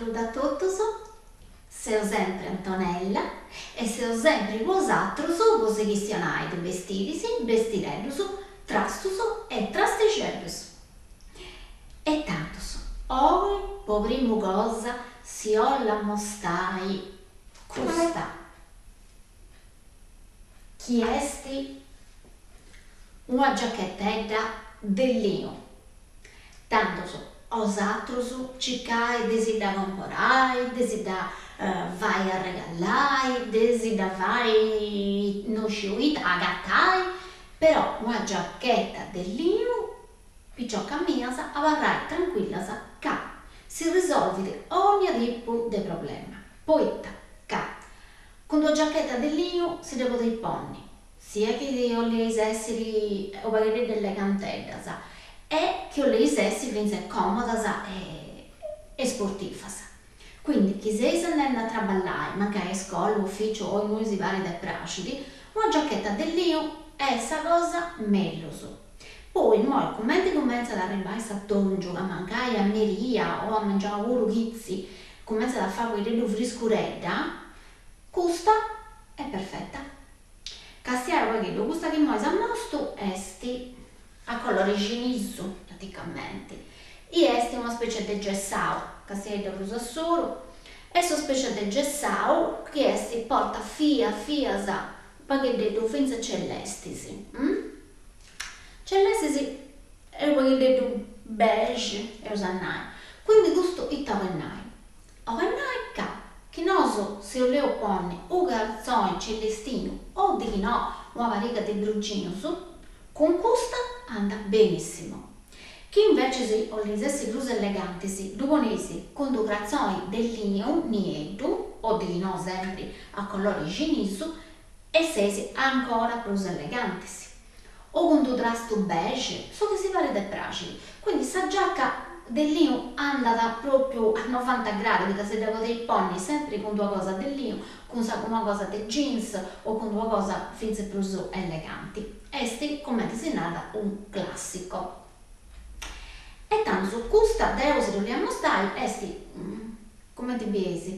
Saludu a totus, seu sempri Antonella e seu sempri cun bosatrus po si chistionai de bestiris, bestireddus, trastus e trastixeddus. E tandus, oi po primu cosa si 'ollu ammostai custa chi est una giachetedda de linu. Tandus, 'osatrus circai de si dda comporai, de si dda fai arregallai, de si dda fai no sciu ita, agatai, però una giacheta de linu, piciocas mias, abarrai trancuillas ca si risolvit ònnia tipu de problema, poita ca cun d'una giacheta de linu si dda podeis ponni Sia chi 'olleis èssiri u' pagheddeddu eleganteddas e chi 'olleis essi fintzas còmodas e sportivas. Quindi chi seis andendi a traballai, mancai a iscola, uficiu o innui si parit e praxit, una giacheta de linu est sa cosa mellus. Poi immoi cumenti cumentzat a arribbai s'atongiu, ca mancai a meria o a mengianu puru chitzi cumentzat a fai u' pagheddeddu friscuredda, custa est perfeta. Castiai u' pagheddu, custa chi immoi s'ammostu est a colori cinisu, praticamenti, i est una specie de gessau, castiaidda prus a s'oru, est una specie de gessau chi est portat fias fias u' pagheddeddu finzas celestis, celestis e u' pagheddeddu beige, eus a nai, quindi custu ita 'olit nai 'Olit nai ca chi nosu si 'olleus ponni u' cartzoni celestinu o dichinò una pariga de blue jeans, cun custa andat benissimu. Chi invecis 'olleis essi prus elegantis ddu poneis cun d'u cratzoni de linu nieddu o dichinò sempri a colori cinisu e seis ancora prus elegantis. O cun d'u trastu beige, su chi si parit e praxit. Quindi sa giaca de linu andat propriu a novanta gradi, poita si dda podeis ponni sempri cun d'una cosa de linu, cun sa una cosa de jeans o cun d'una cosa fintzas prus eleganti. Est, cumenti si narat, un classico. E tandus custa deu si ddu 'olia ammostai est Cumenti bieis,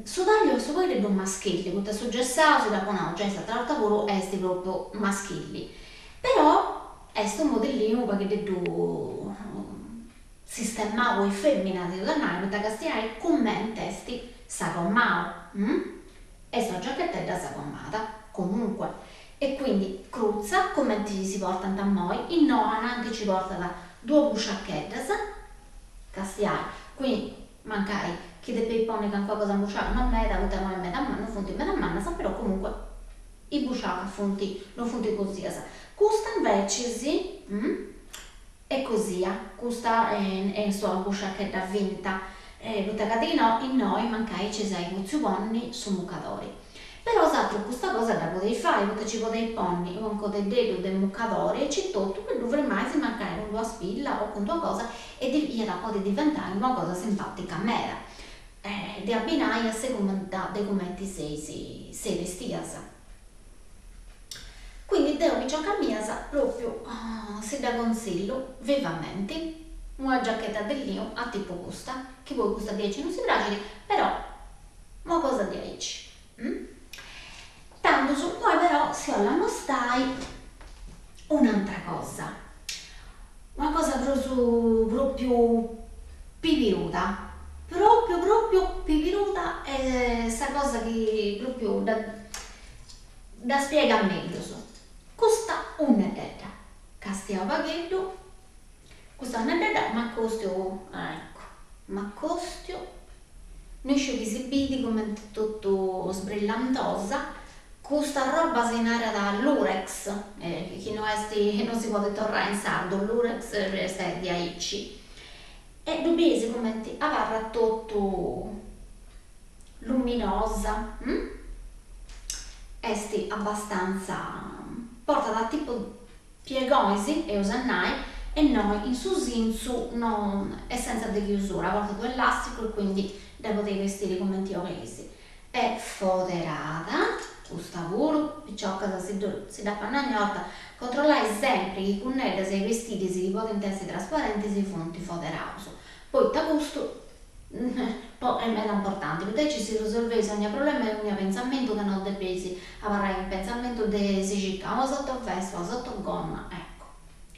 su tagliu est u' pagheddu maschilli, poita su gessau, si dd'apu nau giai s'atra 'orta puru, est propriu maschilli, però est unu modellinu u' pagheddeddu sistemau po is feminas, eus a nai, poita castiai cumenti est sagomau, est una giachetedda sagomada, comunque, e quindi crutza, cumenti si portant immoi, innoi ananti ci portat duas busciacheddas, castiai, quindi Mancai chi depeis ponni calincuna cosa in busciaca, no meda, poita no est meda no funt meda mannas, però comunque is busciacas funt, no funt cosias. Custa invecis est cosia, custa est una busciachedda finta, poita ca dichinò innoi mancai nc'eis ai potziu ponni su mucadori. Però 'osatrus custa cosa dda podeis fai, poita ci podeis ponni u' ancodeddeddu de mucadori aici totu e ddu firmais mancai cun d'una spilla o cun d'una cosa e iat a podi diventai una cosa simpatica meda, de abbinai a segunda de cumenti seis seis bestias. Quindi deu piciocas mias propriu si dda contzillu vivamenti, una giacheta de linu a tipu custa, chi poi custa diaici non si praxit, però Una cosa diaici. Tandus, imoi però si 'ollu ammostai un'antra cosa, una cosa prus propriu pibiruda, propriu propriu pibiruda est sa cosa chi propriu dda dda spiegat mellus, custa 'unneddedda, castia u' pagheddu Custa 'unneddedda m'acostiu, eccu, m'acostiu, no isciu chi si bidi cumenti totu sbrillantosa, custa arroba si narat lurex, chi no est, no si podit torrai in sardu, lurex est diaici, e ddu bieis cumenti abarrat totu luminosa, est abbastanza, portat tipu Piegonis, eus a nai, e innoi in su sintzu no est sentza de chiusura, portat unu elasticu e quindi dda podeis bestiri cumenti 'oleis. Est foderada, custa puru, piciocas, si ddu si dd'apu a nai ogni 'orta, controllai sempri chi is gunneddas e is bestiris chi podint essi trasparentis funt foderaus, poita custu po est meda importanti, poita aici si risolveis ogna problema e ogna pentzamentu ca no depeis abarrai in pentzamentu de si circai una sottovesta, una sottogonna, ecco.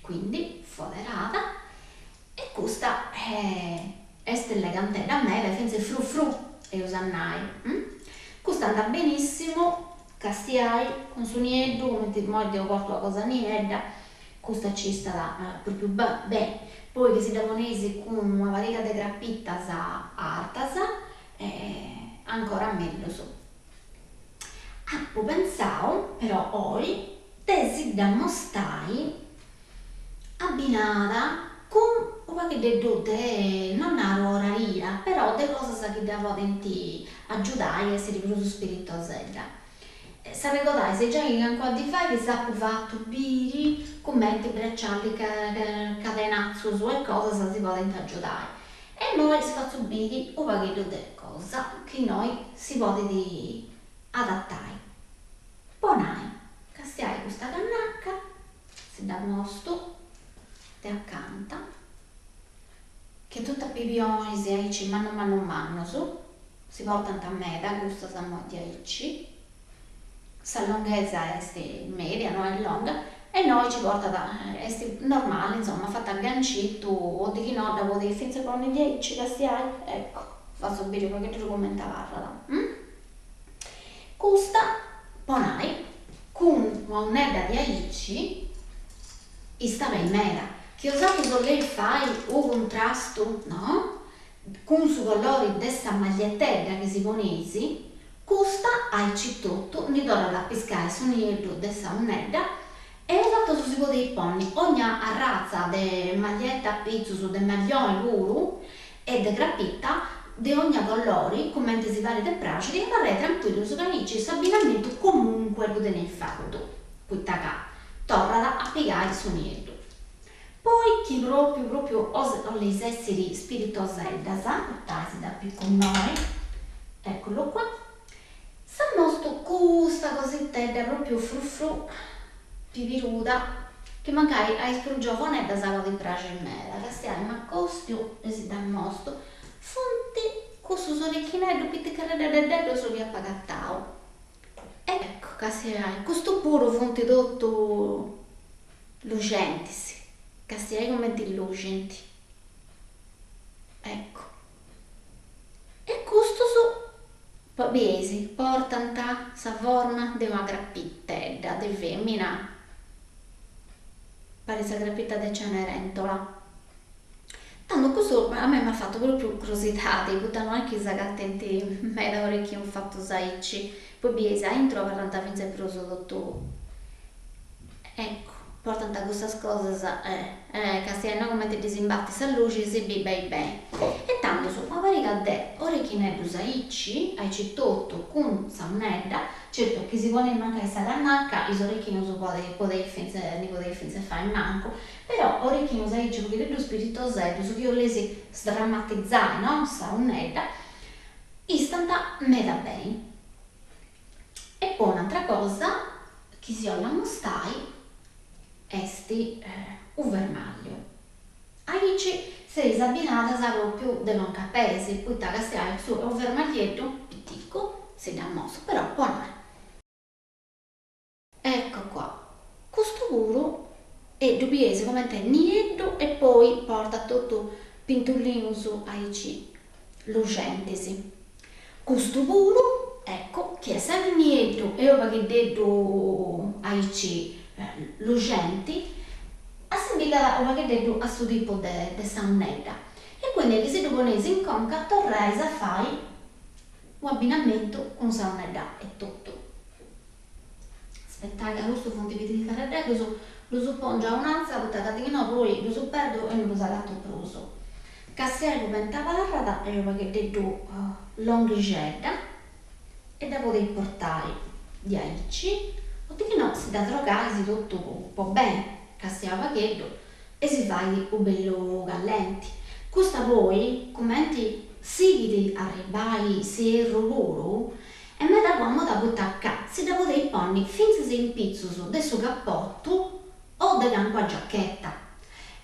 Quindi foderada e custa est elegantedda meda e fintzas fru fru, eus a nai. Custa andat benissimu, castiai, cun su nieddu, cumenti immoi deu portu una cosa niedda, custa ci istat propriu beni, poi chi si dda poneis cun una pariga de crapitas artas ancora mellus. Apu pentzau però oi de si dda mostai abbinada cun u' pagheddeddu de, non naru oraria, però de cosas chi dda podint agiudai a essiri prus spiritosedda. S'arregodais giai chi calincuna dì fait s'apu fatu biri cumenti brecialli cadenatzus e cosas si podint agiudai. E immoi si fatzu biri u' pagheddu de cosa chi innoi si podit adatai. Po nai, castiai custa cannacca, si dd'ammostu de acanta, chi est totu a pibionis aici mannu mannu mannus, si portant meda custas immoi diaici, sa longhesa est media, no est longa, e innoi ci portat, est normali insoma, fata a gancitu o dichinò dda podeis finzas ponni diaici, castiai, ecco, fatzu biri u' pagheddu cumenti abarrat. Custa, po nai, cun una 'unnedda diaici, istat beni meda, chi 'osatrus 'oleis fai u' cuntrastu, no? Cun su colori de sa magliettedda chi si poneis, custa aici totu ndi torrat a piscai su nieddu de sa 'unnedda e 'osatrus si podeis ponni ogna arratza de maglietta apitzus, de maglioni puru e de crapita de ogna colori, cumenti si parit e praxit, e abarrai trancuillus ca aici s'abbinamentu comunque ddu teneis fatu, poita ca torrat a pigai su nieddu. Poi chi propriu propriu 'oleis essiri spiritoseddas, dai si dda picu innoi, eccolo qua, s'ammostu custa cositedda propriu fru fru, pibiruda, chi mancai a is prus giovoneddas podit praxi meda, castiai m'acostiu e si dd'ammostu, funt cussus orechineddu pitichereddeddeddos chi apu agatau. Ecco, castiai, custu puru funt totu luxentis, castiai cumenti luxint, ecco. E custus, bieis, portant sa forma de una crapitedda de femina, parit sa crapita de Cenerentola. Tandu custu a mei m'at fatu propriu crosidadi, poita no est chi s'agatint meda orechinus fatus aici, poi bieis aintru abarrant fintzas prus totu, eccu, portant custas cosas, eh, castiai innoi cumenti ddis imbatit sa luxi si bit beni beni. E tandus una pariga de orechineddus aici, aici totu cun sa 'unnedda, Certu, chi si ponit mancai sa cannacca, is orechinus podeis fintzas, ndi podeis fintzas fai in mancu, però orechinus aici u' pagheddeddu spiritoseddus chi 'oleis sdramatizzai, no, sa 'unnedda, istant meda beni. E poi un'antra cosa chi si 'ollu ammostai est u' fermagliu. Aici seis abbinadas propriu de conca a peis, poita castiai custu est unu fermaglieddu piticu, si dd'ammostu, però po nai. Ecco qua, custu puru e ddu bieis comente est nieddu e poi portat totu pintullinus aici luxentis. Custu puru, ecco, chi est sempri nieddu e unu pagheddeddu aici luxenti, assimbillat unu pagheddeddu a su tipu de de sa 'unnedda e quindi chi si ddu poneis in conca torrais a fai u' abbinamentu cun sa 'unnedda etotu. Aspettai ca custus funt pitichereddeddus, ddus pòngiu a un'atza poita ca chi no poi ddus perdu e no ddus agatu prus. Castiai cumenti abarrat, est unu pagheddeddu longhixedda e dda podeis portai diaici o dichinò si dda trogais totu po beni, castiai unu pagheddu e si fait u' bellu callenti. Custa poi, cumenti sighit a arribbai s'ierru puru, est meda comoda poita ca si dda podeis ponni fintzas in pitzus de su capotu o de calincuna giacheta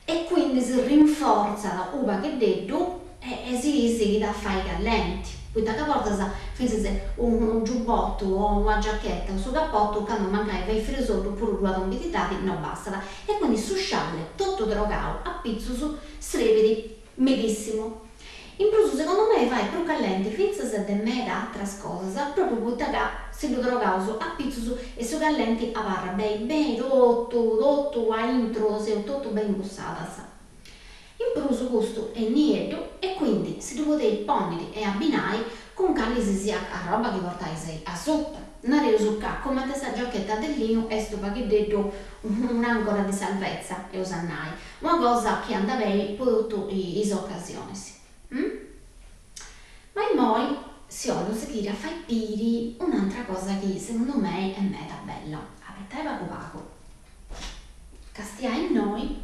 e quindi si rinfortzat u' pagheddeddu E si sighit a fai callenti, poita ca portas fintzas unu giubotu o una giacheta o su capotu candu mancai fait frius puru ddu at umididadi no bastat e quindi su scialle totu trogau a pitzus srebit medissimu. In prus segundu mei fait prus callenti fintzas de meda atras cosas propriu poita ca si ddu trogaus a pitzus e su callenti abarrat beni beni totu totu aintru seus totu beni imbussadas. In prus custu est nieddu e quindi si ddu podeis ponniri e abbinai cun cali si siat arroba chi portais asuta. Nareus ca comente sa giacheta de linu est unu pagheddeddu un'ancora di salvezza, eus a nai, una cosa chi andat beni po totu is ocasionis. Ma immoi si 'ollu sighiri a fai biri un'antra cosa chi segundu mei est meda bella. Abetai pagu pagu. Castiai innoi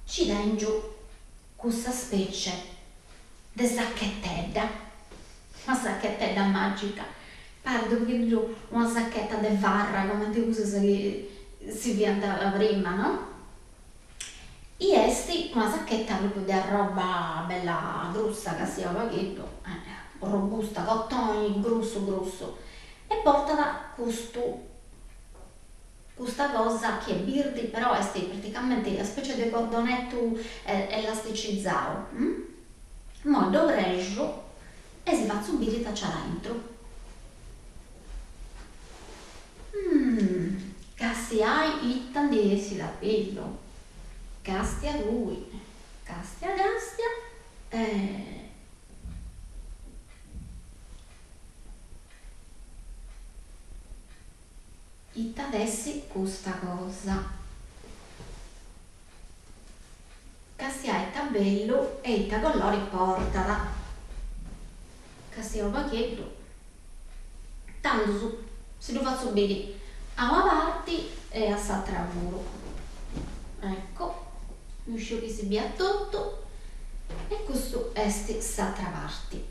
nci tengiu custa specie de sachetedda, una sachetedda magica, parit unu pagheddu una sacheta de farra cumenti cussas chi si fiant prima, no? I est una sacheta propriu de arroba bella grussa, castiai unu pagheddu, robusta, cotoni grussu grussu, e portat custu Custa cosa chi est birdi però est praticamenti una specie de cordonettu elasticizau. Immoi ddu prexu e si fatzu biri ita nc'at aintru. Castiai ita ndi essit a pillu. Castia tui. Castia castia e. Ita at essi custa cosa? Castiai ita bellu e ita colori portat. Castiai unu pagheddu. Tandus si ddu fatzu biri a una parti e a s'atra puru. Ecco, no sciu chi si biat totu e custu est s'atra parti.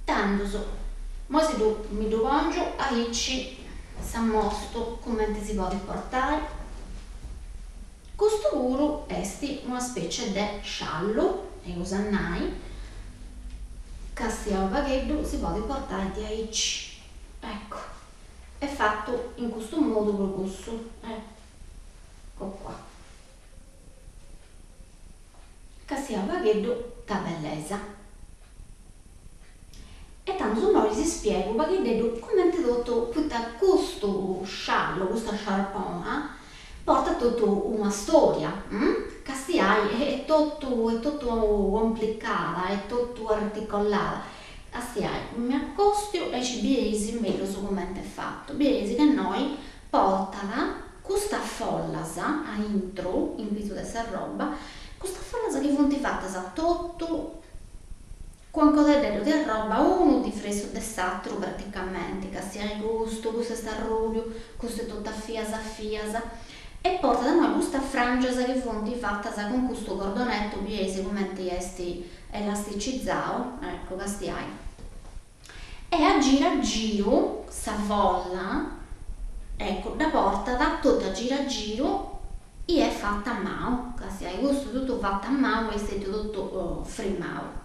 Tandus, moi si ddu mi ddu pongiu aici s'ammostu cumenti si podit portai. Custu puru est una specie de sciallu, eus a nai, castiai unu pagheddu si podit portai diaici, ecco, est fatu in custu modu pro cussu, ecco qua. Castiai unu pagheddu ita bellesa. E tandus immoi si spiegu unu pagheddeddu cumenti totu, poita custu sciallu, custa sciarpona, portat totu una storia, castiai est totu est totu complicada, est totu articolada, castiai, mi acostiu e aici bieis mellus cumenti est fatu, bieis ca innoi portat custas follas aintru, in pitzu de s'arroba, custas follas chi funt fatas totu cun ancodeddeddu de arroba, unu difressu de s'atru praticamenti, castiai custu, custu est arrubiu, custu est totu a fias a fias, e portat innoi custas frangias chi funt fatas cun custu cordonettu, bieis cumenti est elasticizau, eccu, castiai. E a giru a giru sa folla, eccu, dda portat totu a giru a giru i est fata a manu, castiai custu totu fatu a manu est stetiu totu frimau.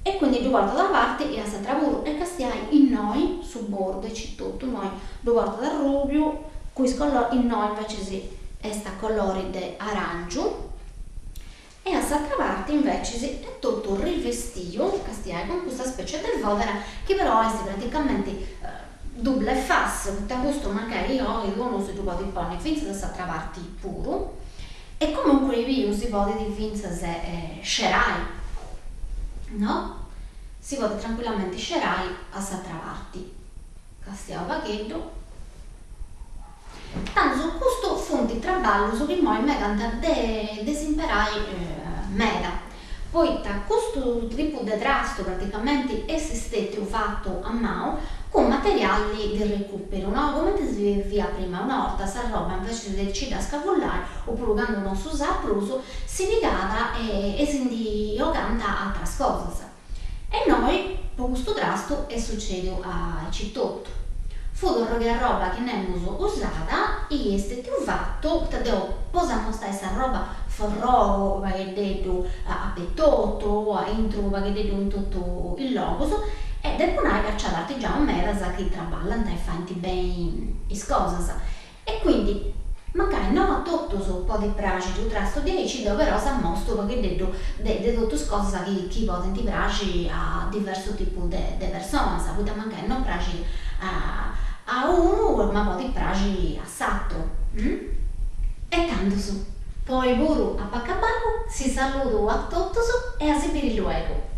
E quindi ddu portat a una parti e a s'atra puru e castiai innoi su bordu aici totu, innoi ddu portat arrubiu cun is colori, innoi invecis est a colori de arangiu E a s'atra parti invecis est totu rivestiu, castiai, cun custa specie de fodera chi però est praticamenti double face, poita custu mancai oi unu si ddu podit ponni fintzas a s'atra parti puru, e comunque biu si podit fintzas scerai, no? Si podit trancuillamenti scerai a s'atra parti, castiai unu pagheddu. Tandus custu funt traballus chi immoi megant de de s'imperai meda, poita custu tipu de trastu praticamenti est stetiu fatu a manu cun materiali de recuperu, no, cumenti si fiat prima, una 'orta s'arroba invecias de nci dda scavullai, opuru candu non s'usat prus, si pigat e si ndi 'ogant atras cosas. E innoi po custu trastu est sucediu aici totu. Fut u' arrogu 'e arroba chi nemus usat i est stetiu fatu, poita deu po s'amostai s'arroba. forrogu u' pagheddeddu apetotu, aintru u' pagheddeddu in totu is logus, e depu nai ca nc'at artigianus medas chi traballant e faint beni is cosas. E quindi, mancai no a totus podit praxi unu trastu diaici, deu però s'ammostu u' pagheddeddu de de totus is cosas chi chi podint praxi a diversu tipu de de personas, poita mancai no praxit a a unu ma podit praxi a s'aturu. E tandus, po oi puru apu acabau, si saludu a totus e a si biri luegu.